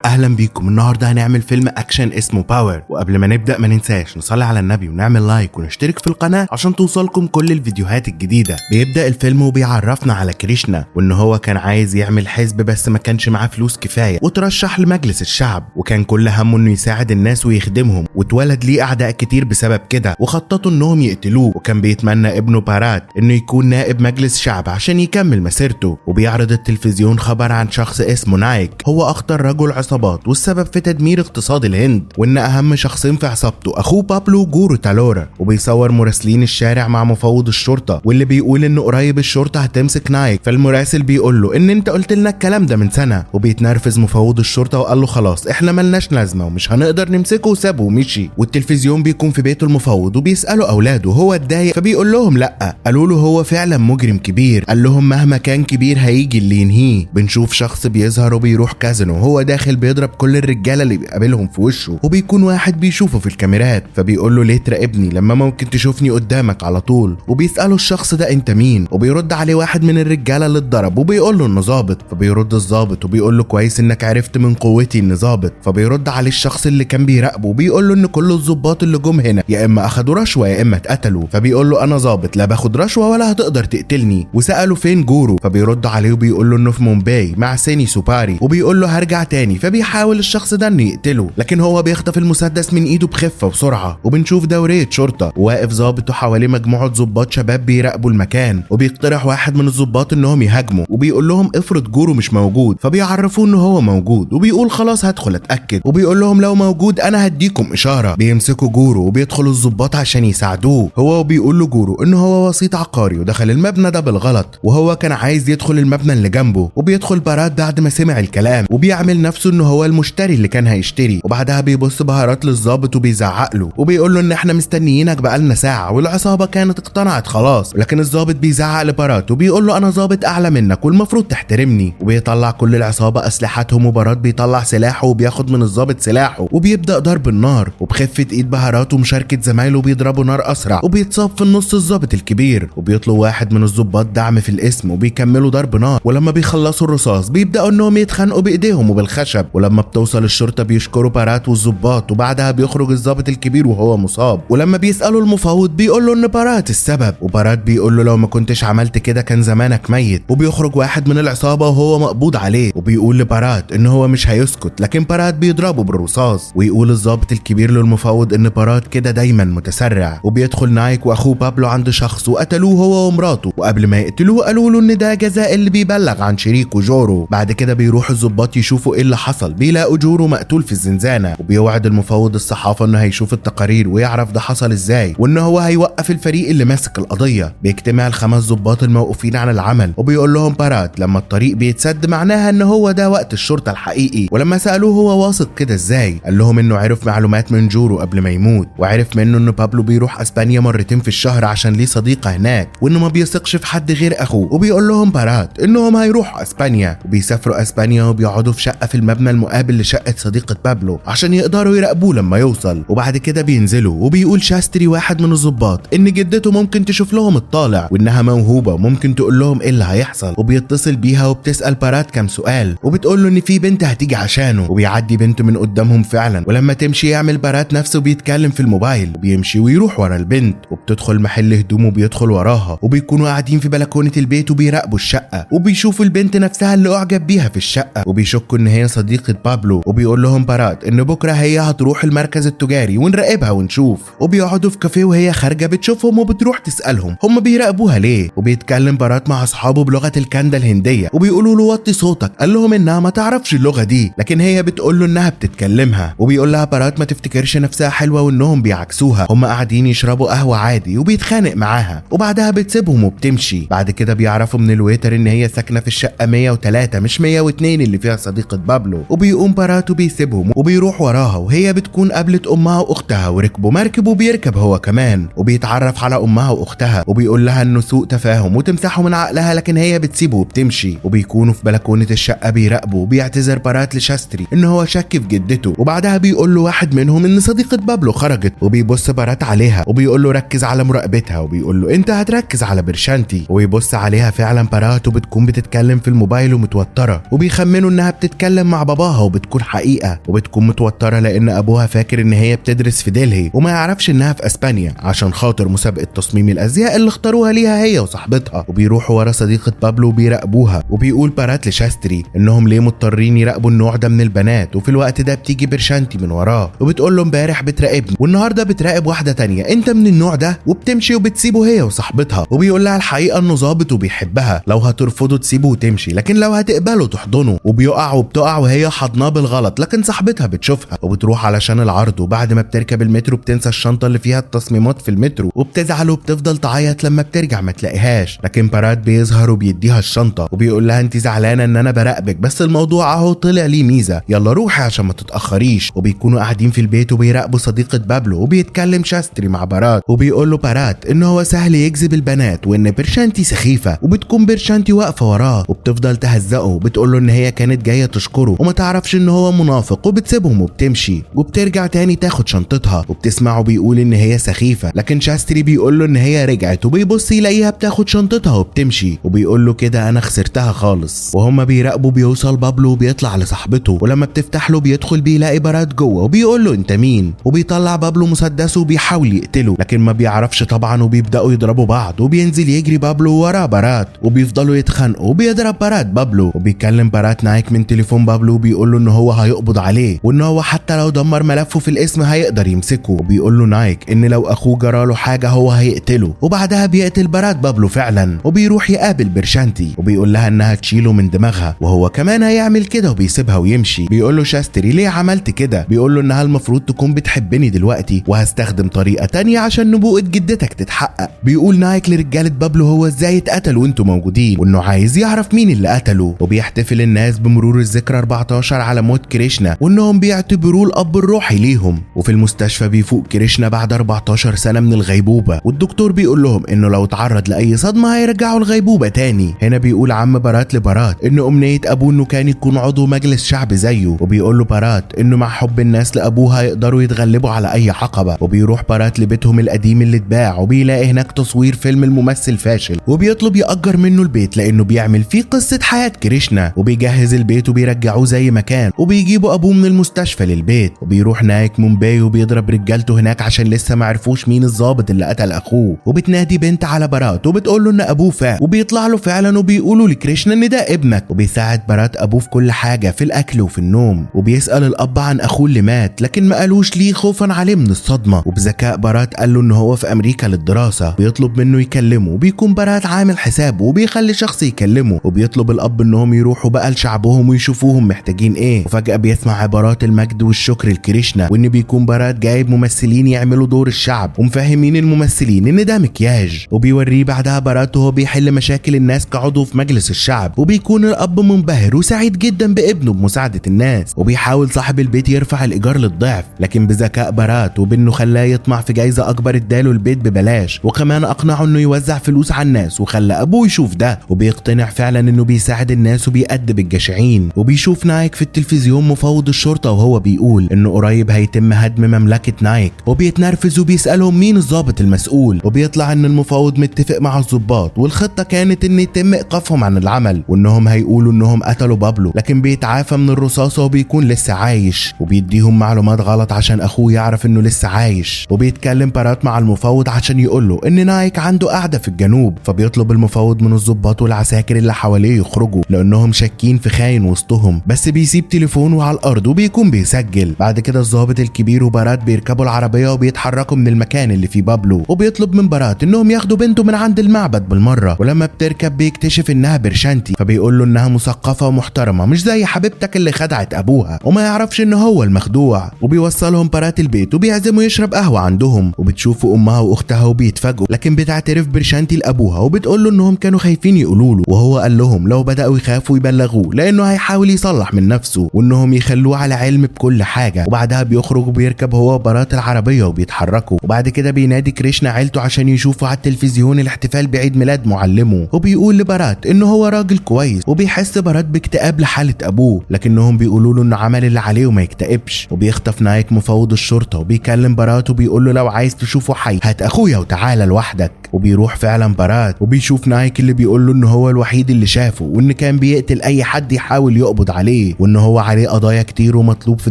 اهلا بيكم. النهارده هنعمل فيلم اكشن اسمه باور. وقبل ما نبدا ما ننساش نصلي على النبي ونعمل like ونشترك في القناة عشان توصلكم كل الفيديوهات الجديدة. بيبدا الفيلم وبيعرفنا على كريشنا وان هو كان عايز يعمل حزب بس ما كانش معاه فلوس كفاية، وترشح لمجلس الشعب، وكان كل همه انه يساعد الناس ويخدمهم، واتولد ليه اعداء كتير بسبب كده وخططوا انهم يقتلوه. وكان بيتمنى ابنه بارات انه يكون نائب مجلس شعب عشان يكمل مسيرته. وبيعرض التلفزيون خبر عن شخص اسمه نايك، هو اخطر رجل عصابات والسبب في تدمير اقتصاد الهند، وان اهم شخصين في عصابته اخوه بابلو وجورو تالورا. وبيصور مراسلين الشارع مع مفوض الشرطة واللي بيقول ان قريب الشرطة هتمسك نايك، فالمراسل بيقول له ان انت قلت لنا الكلام ده من سنة. وبيتنرفز مفوض الشرطة وقال له خلاص احنا ملناش لازمه ومش هنقدر نمسكه، وسابه ومشي. والتلفزيون بيكون في بيته المفوض وبيسالوا اولاده هو اتضايق، فبيقول لهم لا. قالوا له هو فعلا مجرم كبير، قال لهم مهما كان كبير هيجي اللي ينهيه. بنشوف شخص بيظهر وبيروح كازينو، هو داخل بيضرب كل الرجالة اللي بيقابلهم في وشه، وبيكون واحد بيشوفه في الكاميرات فبيقول له ليه تراقبني لما ممكن تشوفني قدامك على طول. وبيساله الشخص ده انت مين، وبيرد عليه واحد من الرجالة اللي اتضرب وبيقول له انه ظابط. فبيرد الظابط وبيقول له كويس انك عرفت من قوتي اني ظابط. فبيرد عليه الشخص اللي كان بيراقبه وبيقول له ان كل الظباط اللي جم هنا يا اما اخدوا رشوة يا اما اتقتلوا. فبيقول له انا ظابط لا باخد رشوة ولا هتقدر تقتلني. وساله فين جورو، فبيرد عليه وبيقول له انه في مومباي مع سيني سوباري، وبيقول له هرجع تاني. فبيحاول الشخص ده انه يقتله لكن هو بيخطف المسدس من ايده بخفة وسرعة. وبنشوف دورية شرطه وواقف ظابط وحواليه مجموعة ظباط شباب بيراقبوا المكان، وبيقترح واحد من الظباط انهم يهاجموا، وبيقول لهم افرض جورو مش موجود، فبيعرفوه ان هو موجود، وبيقول خلاص هدخل اتاكد، وبيقول لهم لو موجود انا هديكم اشارة. بيمسكوا جورو وبيدخلوا الظباط عشان يساعدوه هو، وبيقول له جورو ان هو وسيط عقاري ودخل المبنى ده بالغلط وهو كان عايز يدخل المبنى اللي جنبه. وبيدخل بارات بعد ما سمع الكلام وبيعمل نفسه ان هو المشتري اللي كان هيشتري. وبعدها بيبص بهارات للظابط وبيزعق له وبيقول له ان احنا مستنيينك بقالنا ساعة والعصابه كانت اقتنعت خلاص. لكن الظابط بيزعق لبارات وبيقول له انا ظابط اعلى منك والمفروض تحترمني. وبيطلع كل العصابة اسلحتهم وبارات بيطلع سلاحه وبياخد من الظابط سلاحه وبيبدا ضرب النار. وبخفه ايد بهارات ومشاركة زمايله بيضربوا نار اسرع، وبيتصاب في النص الظابط الكبير. وبيطلب واحد من الظباط دعم في الاسم وبيكملوا ضرب نار. ولما بيخلصوا الرصاص بيبداوا انهم يتخانقوا بايديهم وبالخشب. ولما بتوصل الشرطة بيشكروا بارات والظباط، وبعدها بيخرج الظابط الكبير وهو مصاب. ولما بيسالوا المفوض بيقول له ان بارات السبب، وبارات بيقول له لو ما كنتش عملت كده كان زمانك ميت. وبيخرج واحد من العصابة وهو مقبوض عليه وبيقول لبارات ان هو مش هيسكت، لكن بارات بيضربه بالرصاص. ويقول الظابط الكبير للمفوض ان بارات كده دايما متسرع. وبيدخل نايك واخوه بابلو عند شخص وقتلوه هو ومراته، وقبل ما يقتلوه قالوا له ان ده جزاء اللي بيبلغ عن شريكه جورو. بعد كده بيروح الظباط يشوفوا ايه اللي حصل، بيلاقوا جورو مقتول في الزنزانة. وبيوعد المفوض الصحافة انه هيشوف التقارير ويعرف ده حصل ازاي، وان هو هيوقف الفريق اللي ماسك القضية. بيجتمع الخمس ظباط الموقوفين عن العمل وبيقول لهم بارات لما الطريق بيتسد معناها ان هو ده وقت الشرطة الحقيقي. ولما سالوه هو واثق كده ازاي، قال لهم انه عرف معلومات من جورو قبل ما يموت، وعرف منه ان بابلو بيروح اسبانيا مرتين في الشهر عشان ليه صديقه هناك، وانه ما بيثقش في حد غير اخوه. وبيقول لهم بارات انهم هيروحوا اسبانيا، وبيسافروا اسبانيا وبيقعدوا في شقه في المبنى المقابل لشقه صديقه بابلو عشان يقدروا يراقبوه لما يوصل. وبعد كده بينزلوا وبيقول شاستري واحد من الظباط ان جدته ممكن تشوف لهم الطالع وانها موهوبه وممكن تقول لهم ايه اللي هيحصل. وبيتصل بيها وبتسال بارات كام سؤال، وبتقول له ان في بنت هتيجي عشانه. وبيعدي بنت من قدامهم فعلا، ولما تمشي يعمل بارات نفسه بيتكلم في الموبايل وبيمشي ويروح ورا البنت. وبتدخل محل هدوم وبيدخل وراها، وبيكونوا قاعدين في بلكونة البيت وبيراقبوا الشقة، وبيشوفوا البنت نفسها اللي اعجب بيها في الشقة، وبيشكوا ان هي صديقه بابلو. وبيقول لهم بارات ان بكره هي هتروح المركز التجاري ونراقبها ونشوف. وبيقعدوا في كافيه وهي خارجه بتشوفهم وبتروح تسالهم هم بيراقبوها ليه. وبيتكلم بارات مع اصحابه بلغه الكندا الهندية وبيقولوا له وطي صوتك، قال لهم انها ما تعرفش اللغة دي، لكن هي بتقول له انها بتتكلمها. وبيقول لها بارات ما تفتكرش نفسها حلوة وانهم بيعكسوها، هم قاعدين يشربوا قهوة عادي، وبيتخانق معاها. وبعدها بتسيبهم وبتمشي. بعد كده بيعرفوا من ال waiter ان هي ساكنة في الشقة 103 مش 102 اللي فيها صديقه بابلو. وبيقوم بارات وبيسيبهم وبيروح وراها، وهي بتكون قابلت امها واختها وركبوا مركب وبيركب هو كمان، وبيتعرف على امها واختها وبيقول لها انه سوء تفاهم وتمسحه من عقلها، لكن هي بتسيبه وبتمشي. وبيكونوا في بلكونة الشقة بيراقبوا، وبيعتذر بارات لشاستري ان هو شك في جدته. وبعدها بيقول له واحد منهم ان صديقه بابلو خرجت، وبيبص بارات عليها وبيقول له ركز على مراقبتها، وبيقول له انت هتركز على برشانتي. وبيبص عليها فعلا بارات وبتكون بتتكلم في الموبايل ومتوتره، وبيخمنوا انها بتتكلم مع باباها. باباها وبتكون حقيقة، وبتكون متوترة لان ابوها فاكر ان هي بتدرس في دلهي وما يعرفش انها في اسبانيا عشان خاطر مسابقة تصميم الازياء اللي اختاروها ليها هي وصاحبتها. وبيروحوا ورا صديقه بابلو وبيراقبوها، وبيقول بارات لشاستري انهم ليه مضطرين يراقبوا النوع ده من البنات. وفي الوقت ده بتيجي برشانتي من وراه وبتقول له امبارح بتراقبني والنهارده بتراقب واحدة تانية، انت من النوع ده؟ وبتمشي وبتسيبه هي وصاحبتها. وبيقول لها الحقيقة انه ظابط وبيحبها، لو هترفضه تسيبه وتمشي، لكن لو هتقبله تحضنه. وبيقع وبتقع وهي حضناه بالغلط، لكن صاحبتها بتشوفها وبتروح علشان العرض. وبعد ما بتركب المترو بتنسى الشنطة اللي فيها التصميمات في المترو، وبتزعل وبتفضل تعيط لما بترجع ما تلاقيهاش، لكن بارات بيظهر وبيديها الشنطة وبيقول لها انت زعلانة ان انا براقبك، بس الموضوع اهو طلع ليه ميزة، يلا روحي عشان ما تتاخريش. وبيكونوا قاعدين في البيت وبيراقبوا صديقه بابلو، وبيتكلم شاستري مع بارات وبيقول له بارات ان هو سهل يجذب البنات وان برشانتي سخيفة، وبتكون برشانتي واقفة وراه وبتفضل تهزقه وبتقول له ان هي كانت جاية تشكره وما تعرفش ان هو منافق، وبتسيبهم وبتمشي. وبترجع تاني تاخد شنطتها وبتسمعه بيقول ان هي سخيفة، لكن شاستري بيقول له ان هي رجعت، وبيبص يلاقيها بتاخد شنطتها وبتمشي وبيقول له كده انا خسرتها خالص. وهما بيراقبوا بيوصل بابلو وبيطلع لصاحبته، ولما بتفتح له بيدخل بيلاقي بارات جوه وبيقول له انت مين، وبيطلع بابلو مسدسه وبيحاول يقتله لكن ما بيعرفش طبعا، وبيبداوا يضربوا بعض، وبينزل يجري بابلو ورا بارات وبيفضلوا يتخانقوا، وبيضرب بارات بابلو. وبيكلم بارات نايك من تليفون بابلو وبيقول له ان هو هيقبض عليه وان هو حتى لو دمر ملفه في الاسم هيقدر يمسكه، وبيقول له نايك ان لو اخوه جراله حاجة هو هيقتله. وبعدها بيقتل بارات بابلو فعلا، وبيروح يقابل برشانتي وبيقول لها انها تشيله من دماغها وهو كمان هيعمل كده، وبيسيبها ويمشي. بيقول له شاستري ليه عملت كده؟ بيقول له انها المفروض تكون بتحبني دلوقتي وهستخدم طريقه تانية عشان نبوءة جدتك تتحقق. بيقول نايك لرجاله بابلو هو ازاي اتقتل وانتوا موجودين، وانه عايز يعرف مين اللي قتله. وبيحتفل الناس بمرور الذكرى 14 على موت كريشنا وانهم بيعتبروه الاب الروحي ليهم. وفي المستشفى بيفوق كريشنا بعد 14 سنة من الغيبوبه، والدكتور بيقول لهم انه لو اتعرض لاي صدمة هيرجعوا الغيبوبه تاني. هنا بيقول عم بارات لبارات ان امنية ابوه انه كان يكون عضو مجلس شعب زيه، وبيقول له بارات انه مع حب الناس لابوه هيقدروا يتغلبوا على اي عقبه. وبيروح بارات لبيتهم القديم اللي اتباع، وبيلاقي هناك تصوير فيلم الممثل فاشل، وبيطلب يأجر منه البيت لانه بيعمل فيه قصة حياة كريشنا. وبيجهز البيت وبيرجعوه زي ما كان، وبيجيبوا ابوه من المستشفى للبيت. وبيروح نايك مومباي وبيضرب رجالته هناك عشان لسه ما عرفوش مين الضابط اللي قتل اخوه. وبتنادي بنت على بارات وبتقول له ان ابوه فاق، وبيطلع له فعلا وبيقولوا لكريشنا ان ده ابنك. وبيساعد بارات ابوه في كل حاجة، في الاكل وفي النوم. وبيسال الاب عن اخوه اللي مات لكن ما قالوش ليه خوفا عليه من الصدمة. وبذكاء بارات قال له ان هو في امريكا للدراسة، بيطلب منه يكلمه، وبيكون بارات عامل حسابه وبيخلي شخص يكلمه. وبيطلب الاب انهم يروحوا بقى لشعبهم ويشوفوهم محتاجين ايه. وفجاة بيسمع عبارات المجد والشكر لكريشنا، وان بيكون بارات جايب ممثلين يعملوا دور الشعب ومفهمين الممثلين ان ده مكياج. وبيوريه بعدها بارات وهو بيحل مشاكل الناس كعضو في مجلس الشعب، وبيكون الاب منبهر وسعيد جدا بابنه بمساعدة الناس. وبيحاول صاحب البيت يرفع الايجار للضعف، لكن بذكاء بارات وبانه خلاه يطمع في جايزة اكبر اداله البيت ببلاش، وكمان اقنعه انه يوزع فلوس على الناس وخلى ابوه يشوف ده. وبيقتنع فعلا انه بيساعد الناس وبيأدب الجشعين. وبيشوف نايك في التلفزيون مفوض الشرطة وهو بيقول انه قريب هيتم هدم مملكة نايك، وبيتنرفز وبيسالهم مين الضابط المسؤول. وبيطلع ان المفوض متفق مع الضباط، والخطه كانت ان يتم ايقافهم عن العمل وانهم هيقولوا انهم قتلوا بابلو، لكن بيتعافى من الرصاصة وبيكون لسه عايش، وبيديهم معلومات غلط عشان اخوه يعرف انه لسه عايش. وبيتكلم بارات مع المفوض عشان يقول له ان نايك عنده قعدة في الجنوب، فبيطلب المفوض من الضباط والعساكر اللي حواليه يخرجوا لانهم شاكين في خاين وسطهم، بس بيسيب تليفونه على الارض وبيكون بيسجل. بعد كده الضابط الكبير وبارات بيركبوا العربية وبيتحركوا من المكان اللي فيه بابلو، وبيطلب من بارات انهم ياخدوا بنته من عند المعبد بالمرة. ولما بتركب بيكتشف انها برشانتي، فبيقول له انها مثقفة ومحترمه مش زي حبيبتك اللي خدعت ابوها، وما يعرفش ان هو المخدوع. وبيوصلهم بارات البيت وبيعزموا يشرب قهوة عندهم، وبتشوفوا امها واختها وبيتفاجئوا، لكن بتعترف برشانتي لابوها وبتقول له انهم كانوا خايفين يقولوا له، وهو قال لهم لو بداوا يخافوا يبلغوه لانه هيحاول يصلح من نفسه وانهم يخلوه على علم بكل حاجة. وبعدها بيخرج وبيركب هو وبارات العربية وبيتحركوا. وبعد كده بينادي كريشنا عيلته عشان يشوفوا على التلفزيون الاحتفال بعيد ميلاد معلمه، وبيقول لبارات انه هو راجل كويس، وبيحس بارات باكتئاب لحاله ابوه، لكنهم بيقولوا له انه عمل اللي عليه وما يكتئبش. وبيخطف نايك مفوض الشرطة وبيكلم بارات وبيقول له لو عايز تشوفه حي هات اخويا وتعالى لوحدك. وبيروح فعلا بارات وبيشوف نايك اللي بيقول له ان هو الوحيد اللي شافه وان كان بيقتل اي حد يحاول يقبض عليه. عليه وان هو عليه قضايا كتير ومطلوب في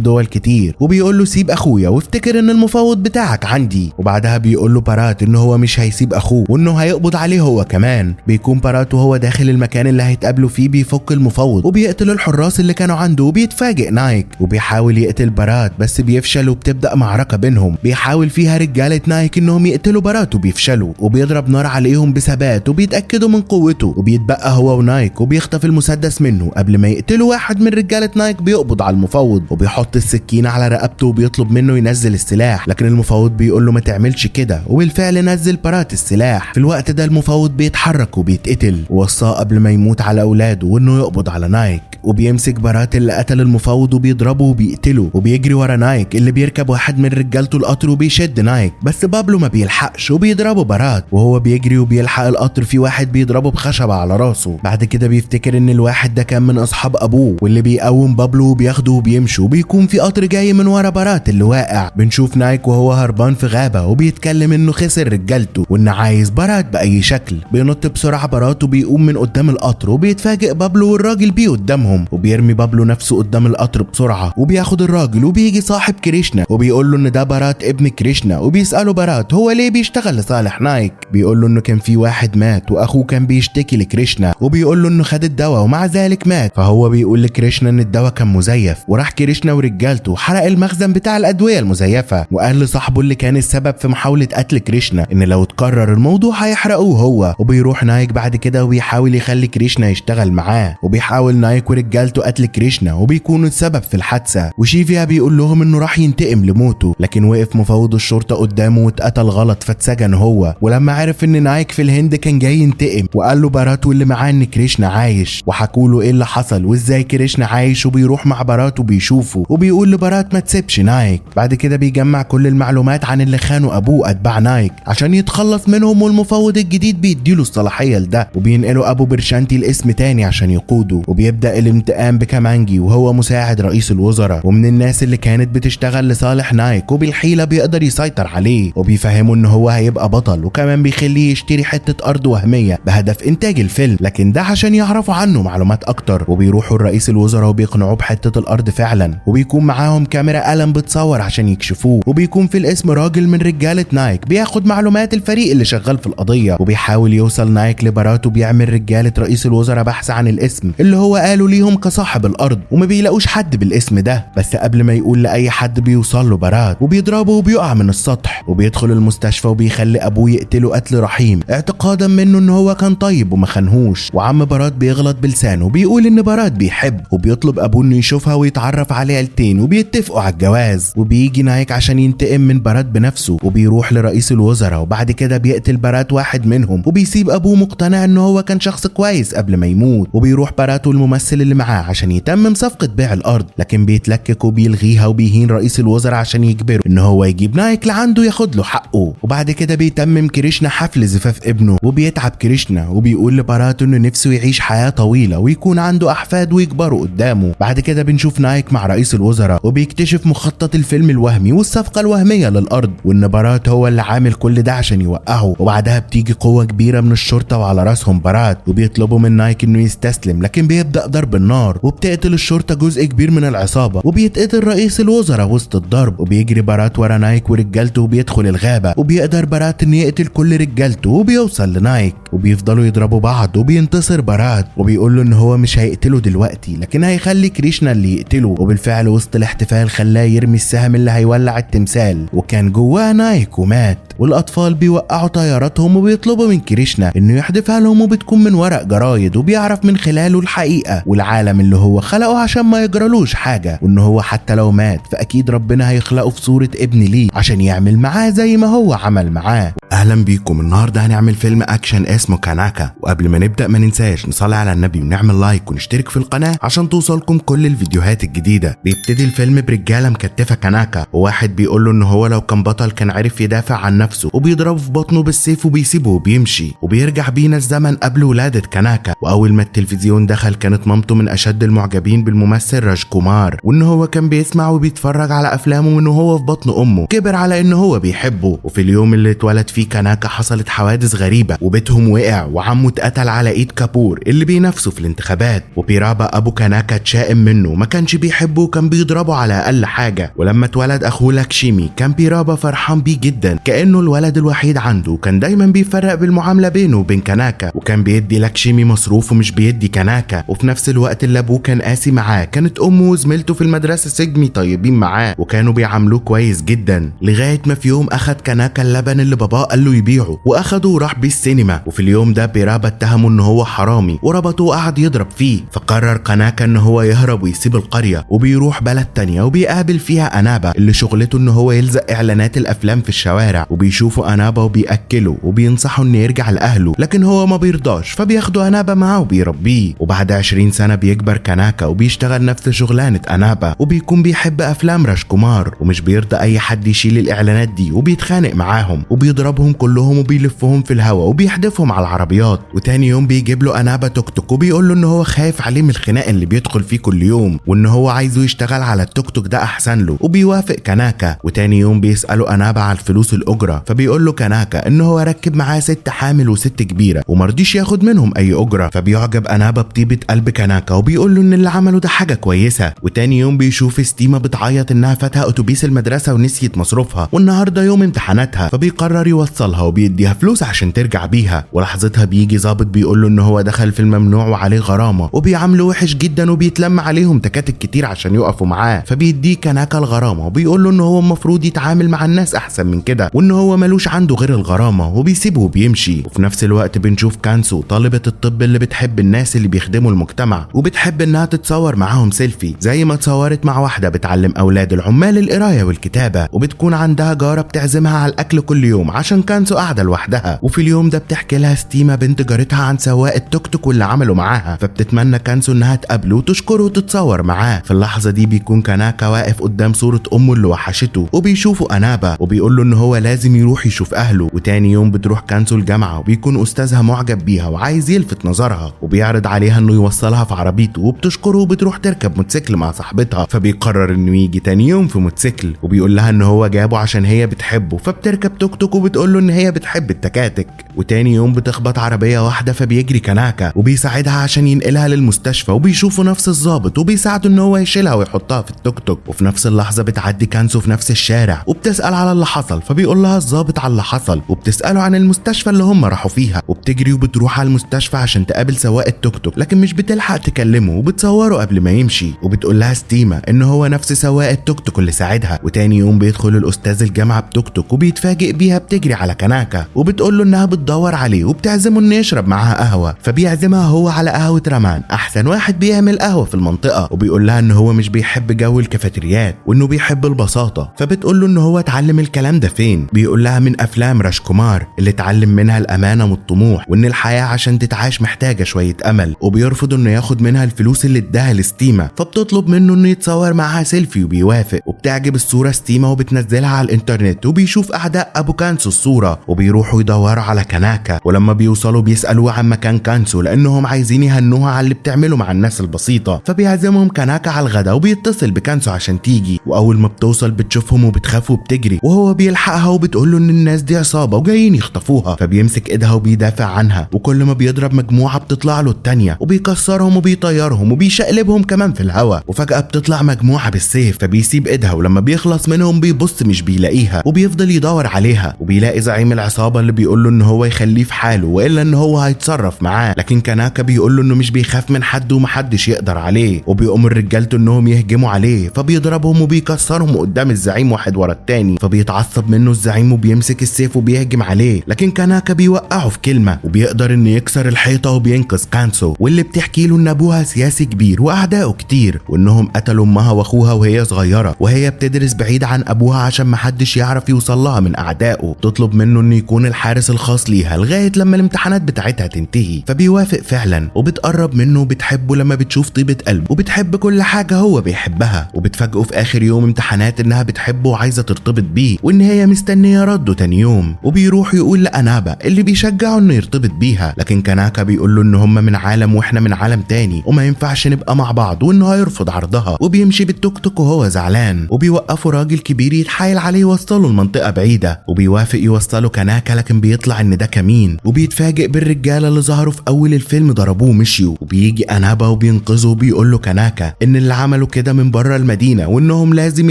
دول كتير، وبيقول له سيب اخويا وافتكر ان المفوض بتاعك عندي. وبعدها بيقول له بارات ان هو مش هيسيب اخوه وانه هيقبض عليه هو كمان. بيكون بارات وهو داخل المكان اللي هيتقابلوا فيه بيفك المفوض وبيقتل الحراس اللي كانوا عنده، وبيتفاجئ نايك وبيحاول يقتل بارات بس بيفشل، وبتبدا معركة بينهم بيحاول فيها رجاله نايك انهم يقتلوا بارات وبيفشلوا، وبيضرب نار عليهم بثبات وبيتاكدوا من قوته، وبيتبقى هو ونايك وبيخطف المسدس منه قبل ما يقتلوا واحد من رجاله نايك. بيقبض على المفوض وبيحط السكينة على رقبته وبيطلب منه ينزل السلاح، لكن المفوض بيقول له ما تعملش كده، وبالفعل نزل بارات السلاح. في الوقت ده المفوض بيتحرك وبيتقتل، ووصاه قبل ما يموت على اولاده وانه يقبض على نايك. وبيمسك بارات اللي قتل المفوض وبيضربه وبيقتله، وبيجري ورا نايك اللي بيركب واحد من رجالته القطر وبيشد نايك، بس بابلو ما بيلحقش وبيضربه بارات وهو بيجري وبيلحق القطر. في واحد بيضربه بخشبة على راسه. بعد كده بيفتكر ان الواحد ده كان من اصحاب ابوه، واللي بيقوم بابلو وبياخده وبيمشوا. وبيكون في قطر جاي من ورا بارات اللي واقع. بنشوف نايك وهو هربان في غابة وبيتكلم انه خسر رجالته وان عايز بارات باي شكل. بينط بسرعة بارات وبيقوم من قدام القطر، وبيتفاجئ بابلو والراجل بيه قدامهم، وبيرمي بابلو نفسه قدام القطر بسرعة وبياخد الراجل. وبيجي صاحب كريشنا وبيقول له ان ده بارات ابن كريشنا، وبيسأله بارات هو ليه بيشتغل لصالح نايك. بيقول له انه كان في واحد مات واخوه كان بيشتكي لكريشنا، وبيقول له انه خد الدواء ومع ذلك مات. فهو بيقول لكريشنا ان الدواء كان مزيف، وراح كريشنا ورجالته حرق المخزن بتاع الادوية المزيفة، وقال لصاحبه اللي كان السبب في محاولة قتل كريشنا ان لو اتكرر الموضوع هيحرقوه هو. وبيروح نايك بعد كده وبيحاول يخلي كريشنا يشتغل معاه، وبيحاول نايك ورجالته قتل كريشنا وبيكونوا السبب في الحادثة. وشيفيا بيقول لهم انه راح ينتقم لموته، لكن وقف مفوض الشرطة قدامه واتقتل غلط فاتسجن هو. ولما عرف ان نايك في الهند كان جاي ينتقم، وقال له بارات واللي معاه ان كريشنا عايش، وحكوا له ايه اللي حصل وازاي كريشنا عايش، وبيروح مع بارات وبيشوفه وبيقول لبارات ما تسيبش نايك. بعد كده بيجمع كل المعلومات عن اللي خانوا ابوه اتباع نايك عشان يتخلص منهم، والمفوض الجديد بيديله الصلاحية لده، وبينقلوا ابو برشانتي الاسم تاني عشان يقوده. وبيبدا الانتقام بكامانجي وهو مساعد رئيس الوزراء ومن الناس اللي كانت بتشتغل لصالح نايك، وبالحيله بيقدر يسيطر عليه وبيفهمه ان هو هيبقى بطل، وكمان بيخليه يشتري حتة ارض وهمية بهدف انتاج الفيلم، لكن ده عشان يعرفوا عنه معلومات اكتر. وبيروحوا لرئيس الوزراء وبيقنعوه بحته الارض فعلا، وبيكون معاهم كاميرا قلم بتصور عشان يكشفوه. وبيكون في الاسم راجل من رجاله نايك بياخد معلومات الفريق اللي شغال في القضية، وبيحاول يوصل نايك لباراته. بيعمل رجاله رئيس الوزراء بحث عن الاسم اللي هو قالوا ليهم كصاحب الارض، وما بيلاقوش حد بالاسم ده، بس قبل ما يقول لاي حد بيوصل له بارات وبيضربه وبيقع من السطح، وبيدخل المستشفى وبيخلي ابوه يقتله قتل رحيم اعتقادا منه ان هو كان طيب وما خانهوش. وعم بارات بيغلط بلسانه وبيقول ان بارات بيحب، وبيطلب ابوه انه يشوفها ويتعرف على عيلتين، وبيتفقوا على الجواز. وبيجي نايك عشان ينتقم من بارات بنفسه، وبيروح لرئيس الوزراء، وبعد كده بيقتل بارات واحد منهم، وبيسيب ابوه مقتنع ان هو كان شخص كويس قبل ما يموت. وبيروح بارات والممثل اللي معاه عشان يتمم صفقة بيع الارض، لكن بيتلكك وبيلغيها وبيهين رئيس الوزراء عشان يجبره ان هو يجيب نايك لعنده ياخد له حقه. وبعد كده بيتمم كريشنا حفل زفاف ابنه، وبيتعب كريشنا وبيقول لبارات انه نفسه يعيش حياة طويلة ويكون عنده احفاد ويكبروا قدامه. بعد كده بنشوف نايك مع رئيس الوزراء وبيكتشف مخطط الفيلم الوهمي والصفقة الوهمية للارض، وان بارات هو اللي عامل كل ده عشان يوقعه. وبعدها بتيجي قوة كبيرة من الشرطة وعلى راسهم بارات، وبيطلبوا من نايك انه يستسلم، لكن بيبدأ ضرب النار وبتقتل الشرطة جزء كبير من العصابة، وبيتقتل رئيس الوزراء وسط الضرب. وبيجري بارات ورا نايك ورجالته وبيدخل الغابة، وبيقدر بارات انه يقتل كل رجالته وبيوصل لنايك، وبيفضلوا يضربوا بعض وبينتصر بارات، وبيقول له ان هو مش هيقتله دلوقتي لكن هيخلي كريشنا اللي يقتله. وبالفعل وسط الاحتفال خلاه يرمي السهم اللي هيولع التمثال، وكان جواه نايك ومات. والاطفال بيوقعوا طياراتهم وبيطلبوا من كريشنا انه يحدفها لهم، وبتكون من ورق جرايد، وبيعرف من خلاله الحقيقة والعالم اللي هو خلقه عشان ما يجرالوش حاجة، وان هو حتى لو مات فاكيد ربنا هيخلقه في صورة ابن ليه عشان يعمل معاه زي ما هو عمل معاه. اهلا بيكم، النهارده هنعمل فيلم اكشن اسمه كاناكا. وقبل ما نبدا ما ننساش نصلي على النبي ونعمل like ونشترك في القناة عشان توصلكم كل الفيديوهات الجديدة. بيبتدي الفيلم برجاله مكتفه كاناكا، وواحد بيقول له ان هو لو كان بطل كان عرف يدافع عن نفسه، وبيضربه في بطنه بالسيف وبيسيبه وبيمشي. وبيرجع بينا الزمن قبل ولاده كاناكا، واول ما التلفزيون دخل كانت مامته من اشد المعجبين بالممثل راج كومار، وان هو كان بيسمع وبيتفرج على افلامه من وهو في بطن امه، كبر على ان هو بيحبه. وفي اليوم اللي اتولد فيه فيه كاناكا حصلت حوادث غريبة، وبيتهم وقع، وعمه اتقتل على ايد كابور اللي بينافسه في الانتخابات، وبيرابا ابو كاناكا اتشائم منه ما كانش بيحبه وكان بيضربه على اقل حاجة. ولما اتولد اخوه لاكشمي كان بيرابا فرحان بيه جدا كانه الولد الوحيد عنده، وكان دايما بيفرق بالمعامله بينه وبين كاناكا، وكان بيدي لاكشمي مصروف ومش بيدي كاناكا. وفي نفس الوقت اللي ابوه كان قاسي معاه كانت امه وزميلته في المدرسة سجمي طيبين معاه وكانوا بيعاملوه كويس جدا، لغاية ما في يوم اخد كاناكا اللبن اللي باباه قال له يبيعه واخده وراح بيه السينما. وفي اليوم ده بيرابا اتهمه ان هو حرامي وربطه وقعد يضرب فيه، فقرر كاناكا ان هو يهرب ويسيب القرية، وبيروح بلد تانية وبيقابل فيها انابا اللي شغلته ان هو يلزق اعلانات الافلام في الشوارع، وبيشوفوا انابا وبيأكله وبينصحه انه يرجع لاهله، لكن هو ما بيرضاش فبياخدوا انابا معاه وبيربيه. وبعد 20 سنة بيكبر كاناكا وبيشتغل نفس شغلانة انابا، وبيكون بيحب افلام راجكومار ومش بيرضى اي حد يشيل الاعلانات دي، وبيتخانق معاهم وبيضربهم كلهم وبيلفهم في الهواء وبيحدفهم على العربيات. وتاني يوم بيجيب له انابا توك توك وبيقول له ان هو خايف عليه من الخناق اللي بيدخل فيه كل يوم، وان هو عايزه يشتغل على التوك توك ده احسن له، وبيوافق كاناكا. وتاني يوم بيساله انابا على الفلوس الاجرة، فبيقول له كاناكا ان هو ركب معاه ست حامل وست كبيرة ومرضيش ياخد منهم اي اجره، فبيعجب انابا بطيبه قلب كاناكا وبيقول له ان اللي عمله ده حاجة كويسة. وتاني يوم بيشوف ستيما بتعيط انها فاتها اتوبيس المدرسة ونسيت مصروفها والنهارده يوم امتحاناتها، فبيقرر يوصلها وبيديها فلوس عشان ترجع بيها. ولحظتها بيجي ظابط بيقول له ان هو دخل في الممنوع وعليه غرامة، وبيعامله وحش جدا وبيتلم عليهم تكاتك كتير عشان يقفوا معاه، فبيديه كاناكا الغرامة وبيقول له ان هو المفروض يتعامل مع الناس احسن من كده وان هو ملوش عنده غير الغرامة، وبيسيبه وبيمشي. وفي نفس الوقت بنشوف كانسو طالبه الطب اللي بتحب الناس اللي بيخدموا المجتمع وبتحب انها تتصور معاهم سيلفي زي ما اتصورت مع واحدة بتعلم اولاد العمال القراية والكتابة، وبتكون عندها جاره بتعزمها على الاكل كل يوم عشان كانسو قاعدة لوحدها. وفي اليوم ده بتحكي لها ستيما بنت جارتها عن سواق التوك توك واللي عمله معاها، فبتتمنى كانسو انها تقابله وتشكره وتتصور معاه. في اللحظة دي بيكون كاناكا واقف قدام صوره امه اللي وحشته، وبيشوفه انابا وبيقول له ان هو لازم يروح يشوف اهله. وتاني يوم بتروح كانسو الجامعة وبيكون استاذها معجب بيها وعايز يلفت نظرها، وبيعرض عليها انه يوصلها في عربيته، وبتشكره وبتروح تركب موتوسيكل مع صاحبتها، فبيقرر انه يجي تاني يوم في موتوسيكل وبيقول لها ان هو جابه عشان هي بتحبه، فبتركب توك توك وبتقول له ان هي بتحب التكاتك. وتاني يوم بتخبط عربية واحدة فبيجري كاناكا وبيساعدها عشان ينقلها للمستشفى، وبيشوفوا نفس الضابط وبيساعده ان هو يشيلها ويحطها في التوك توك. وفي نفس اللحظة بتعدي كانسو في نفس الشارع وبتسال على اللي حصل، فبيقول لها الضابط على اللي حصل، وبتساله عن المستشفى اللي هم راحوا فيها، وبتجري وبتروح على المستشفى عشان تقابل سواق التوك توك، لكن مش بتلحق تكلمه وبتصوره قبل ما يمشي. وبتقول لها ستيما ان هو نفس سواق التوك توك اللي ساعدها. وتاني يوم بيدخل الاستاذ الجامعة بتوك توك وبيتفاجئ بيها بتجري على كاناكا، وبتقول له انها بتدور عليه وبتعزمه انه يشرب معاها قهوة، فبيعزمها هو على قهوة رمان احسن واحد بيعمل قهوة في المنطقة، وبيقول لها ان هو مش بيحب جو الكافيتريات وانه بيحب البساطة، فبتقول له ان هو اتعلم الكلام ده فين، بيقول لها من افلام راجكومار اللي اتعلم منها الامانة والطموح وان الحياة عشان تتعاش محتاجه شوية امل. وبيرفض انه ياخد منها الفلوس اللي اداها لستيما، فبتطلب منه انه يتصور معاها سيلفي وبيوافق، وبتعجب الصورة ستيما وبتنزلها على الانترنت، وبيشوف اعداء ابو كانسو الصورة وبيروحوا يدوروا على كاناكا. ولما بيوصلوا بيسالوه عن مكان كانسو لانهم عايزين يهنوها على اللي بتعمله مع الناس البسيطة، فبيعزمهم كاناكا على الغدا وبيتصل بكانسو عشان تيجي. واول ما بتوصل بتشوفهم وبتخاف وبتجري، وهو بيلحقها وبتقول له ان الناس دي عصابة وجايين يخطفوها، فبيمسك ايدها وبيدافع عنها، وكل ما بيضرب مجموعة بتطلع له التانية وبيكسرهم وبيطيرهم وبيشقلبهم كمان في الهواء. وفجاة بتطلع مجموعة بالسيف فبيسيب ايدها، ولما بيخلص منهم بيبص مش بيلاقيها وبيفضل يدور عليها، وبيلاقي زعيم العصابة اللي بيقول له ان هو يخليه في حاله والا ان هو هيتصرف معاه، لكن كاناكا بيقول له انه مش بيخاف من حد ومحدش يقدر عليه، وبيأمر رجالته انهم يهجموا عليه، فبيضربهم وبيكسرهم قدام الزعيم واحد ورا التاني، فبيتعصب منه الزعيم وبيمسك السيف وبيهجم عليه، لكن كاناكا بيوقعه في كلمة وبيقدر انه يكسر الحيطة وبينقذ كانسو، واللي بتحكي له ان ابوها سياسي كبير واعدائه كتير وانهم قتلوا امها واخوها وهي صغيرة، وهي بتدرس بعيد عن ابوها عشان محدش يعرف يوصل لها من اعدائه. تطلب منه انه يكون الحارس الخاص ليها لغاية لما الامتحانات بتاعتها تنتهي، فبيوافق فعلا، وبتقرب منه وبتحبه لما بتشوف طيبة قلبه وبتحب كل حاجة هو بيحبها. وبتفاجئه في اخر يوم امتحانات انها بتحبه وعايزه ترتبط بيه وان هي مستنيه رده تاني يوم، وبيروح يقول لانابا اللي بيشجعه انه يرتبط بيها، لكن كاناكا بيقول له ان هم من عالم واحنا من عالم تاني وما ينفعش نبقى مع بعض وانه هيرفض عرضها، وبيمشي بالتوك توك وهو زعلان. وبيوقفوا راجل كبير يتحايل عليه يوصله لمنطقه بعيدة، وبيوافق يوصله وبيوصله كاناكا، لكن بيطلع ان ده كمين، وبيتفاجئ بالرجاله اللي ظهروا في اول الفيلم ضربوه ومشيوا. وبيجي انابا وبينقذه وبيقول له كاناكا ان اللي عملوا كده من بره المدينة وانهم لازم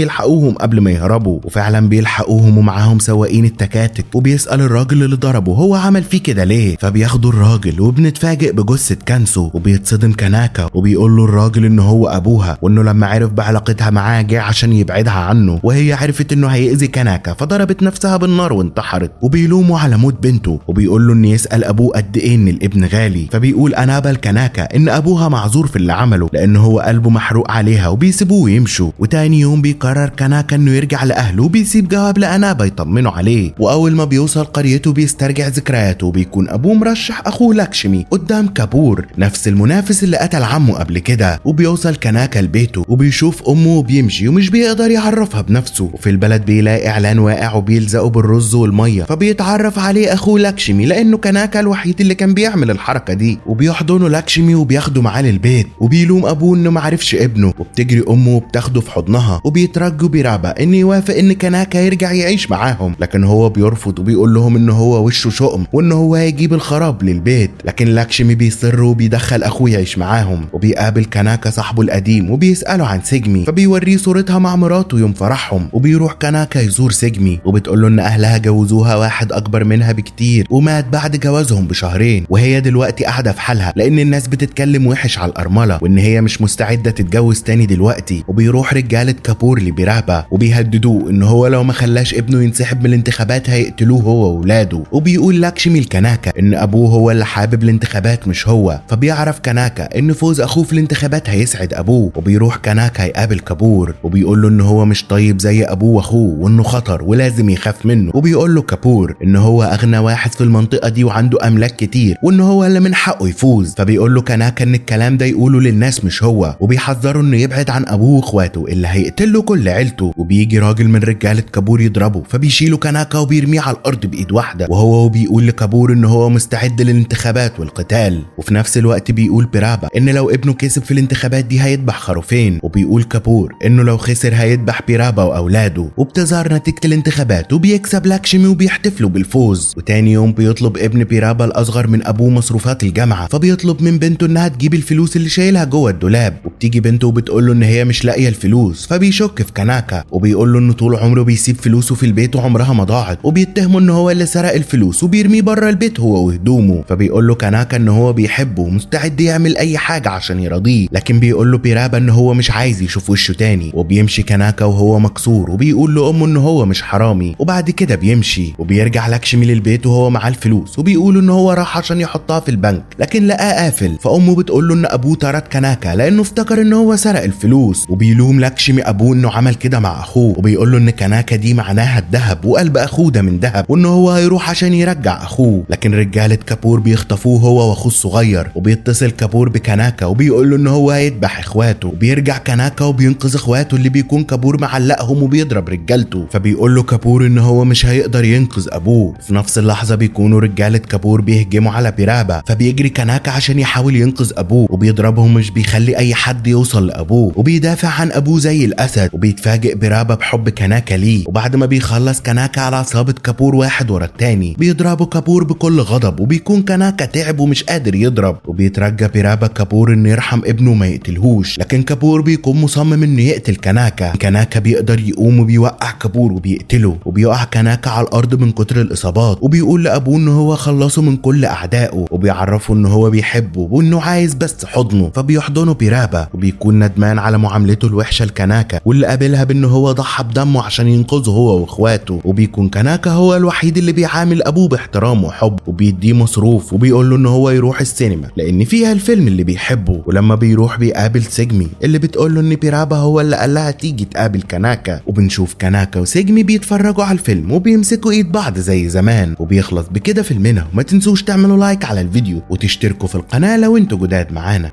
يلحقوهم قبل ما يهربوا، وفعلا بيلحقوهم ومعاهم سواقين التكاتك. وبيسأل الراجل اللي ضربه هو عمل فيه كده ليه، فبياخدوا الراجل وبنتفاجئ بجثة كانسو. وبيتصدم كاناكا وبيقول له الراجل ان هو ابوها، وانه لما عرف بعلاقتها معاه جه عشان يبعدها عنه، وهي عرفت انه هيأذي كاناكا فضربت نفسها بالنار وانتحرت. وبيلومه على موت بنته وبيقول له ان يسأل ابوه قد ايه ان الابن غالي. فبيقول انابا لكاناكا ان ابوها معذور في اللي عمله لان هو قلبه محروق عليها، وبيسيبوه ويمشوا. وتاني يوم بيقرر كاناكا انه يرجع لاهله وبيسيب جواب لانابا يطمنه عليه. واول ما بيوصل قريته بيسترجع ذكرياته، وبيكون ابوه مرشح اخوه لاكشمي قدام كابور نفس المنافس اللي قتل عمه قبل كده. وبيوصل كاناكا لبيته وبيشوف امه وبيمشي ومش بيقدر يعرفها بنفسه. وفي البلد بيلاقي اعلان واقع وبيلزقه بالرز والمية، فبيتعرف عليه اخوه لاكشمي لانه كاناكا الوحيد اللي كان بيعمل الحركة دي. وبيحضنه لاكشمي وبياخده معاه للبيت، وبيلوم ابوه انه معرفش ابنه. وبتجري امه وبتاخده في حضنها، وبيترجوا بيرابا ان يوافق ان كاناكا يرجع يعيش معاهم، لكن هو بيرفض وبيقول لهم ان هو وشه شؤم وان هو هيجيب الخراب للبيت. لكن لاكشمي بيصر وبيدخل اخوه يعيش معاهم. وبيقابل كاناكا صاحبه القديم وبيساله عن سيجمي، فبيوريه صورتها مع مراته يوم فرحهم. وبيروح كاناكا يزور سيجمي وبتقول له ان اهلها جوزوها واحد اكبر منها بكتير ومات بعد جوازهم بشهرين، وهي دلوقتي قاعدة في حالها لان الناس بتتكلم وحش على الارملة وان هي مش مستعدة تتجوز تاني دلوقتي. وبيروح رجاله كابور لبيرابا وبيهددوه ان هو لو ما خلاش ابنه ينسحب من الانتخابات هيقتلوه هو وولاده. وبيقول لاكشمي لكاناكا ان ابوه هو اللي حابب الانتخابات مش هو، فبيعرف كاناكا ان فوز اخوه في الانتخابات هيسعد ابوه. وبيروح كاناكا يقابل كابور وبيقول له ان هو مش طيب زي ابوه واخوه وانه خطر ولازم يخاف منه. وبيقول له كابور ان هو اغنى واحد في المنطقة دي وعنده املاك كتير وان هو اللي من حقه يفوز. فبيقول له كاناكا ان الكلام ده يقوله للناس مش هو، وبيحذره انه يبعد عن ابوه واخواته اللي هيقتله كل عيلته. وبيجي راجل من رجاله كابور يضربه، فبيشيله كاناكا وبيرميه على الارض بايد واحدة، وهو بيقول لكابور ان هو مستعد للانتخابات والقتال. وفي نفس الوقت بيقول بيرابا ان لو ابنه كسب في الانتخابات دي هيذبح خروفين، وبيقول كابور انه لو خسر هيذبح بيرابا واولاده. وبتظهر نتيجة الانتخابات وبيكسب لاكشمي وبيحتفلوا بالفوز. وتاني يوم بيطلب ابن بيرابا الاصغر من ابوه مصروفات الجامعة، فبيطلب من بنته انها تجيب الفلوس اللي شايلها جوه الدولاب. وبتيجي بنته وبتقول له ان هي مش لاقيه الفلوس، فبيشك في كاناكا وبيقول له انه طول عمره بيسيب فلوسه في البيت وعمرها ما ضاعت، وبيتهمه ان هو اللي سرق الفلوس وبيرميه بره البيت هو وهدومه. فبيقول له كاناكا ان هو بيحبه ومستعد يعمل اي حاجة عشان يرضيه، لكن بيقول له بيرابا ان هو مش عايز يشوف وشه تاني. وبيمشي كاناكا وهو مكسور وبيقول لامه ان هو مش حرامي، وبعد كده بيمشي. وبيرجع لاكشمي للبيت وهو معاه الفلوس وبيقول ان هو راح عشان يحطها في البنك لكن لقاه قافل. فامه بتقول له ان ابوه طرد كاناكا لانه افتكر ان هو سرق الفلوس. وبيلوم لاكشمي ابوه انه عمل كده مع اخوه، وبيقول له ان كاناكا دي معناها الذهب وقلب اخوه ده من ذهب وان هو هيروح عشان يرجع اخوه. لكن رجاله كابور بيخطفوه هو واخوه الصغير، وبيتصل كابور بكاناكا وبيقول له ان هو هيذبح اخواته. وبيرجع كاناكا وبينقذ اخواته اللي بيكون كابور معلقهم وبيضرب رجالته، فبيقول له كابور ان هو مش هيقدر ينقذ ابوه. في نفس اللحظة بيكونوا رجاله كابور بيهجموا على بيرابا، فبيجري كاناكا عشان يحاول ينقذ ابوه وبيضربهم مش بيخلي اي حد يوصل لابوه، وبيدافع عن ابوه زي الاسد. وبيتفاجئ بيرابا بحب كاناكا ليه. وبعد ما بيخلص كاناكا على عصابة كابور واحد ورا التاني بيضربه كابور بكل غضب، وبيكون كاناكا تعب ومش قادر يضرب. وبيترجى بيرابا كابور انه يرحم ابنه وما يقتلهوش، لكن كابور بيكون مصمم انه يقتل كاناكا. كاناكا بيقدر يقوم وبيوقع كابور وبيقتله، وبيقع كاناكا على الارض من كتر الاصابات. وبيقول لابوه ان هو خلصه من كل اعدائه، وبيعرفه ان هو بيحبه وانه عايز بس حضنه. فبيحضنه بيرابا وبيكون ندمان على معاملته الوحشة لكاناكا واللي قابلها بان هو ضحى بدمه عشان ينقذه هو واخواته. وبيكون كاناكا هو الوحيد اللي بيعامل ابوه باحترام وحب، وبيديه مصروف وبيقول له ان هو يروح السينما لان فيها الفيلم اللي بيحبه. ولما بيروح بيقابل سيجمي اللي بتقول له ان بيرابا هو اللي قال لها تيجي تقابل كاناكا. وبنشوف كاناكا وسيجمي بيتفرجوا على الفيلم وبيمسكوا ايد بعض زي زمان. وبيخلص بكده فيلمنا. وما تنسوش تعملوا لايك على الفيديو وتشتركوا في القناة لو انتوا جداد معانا.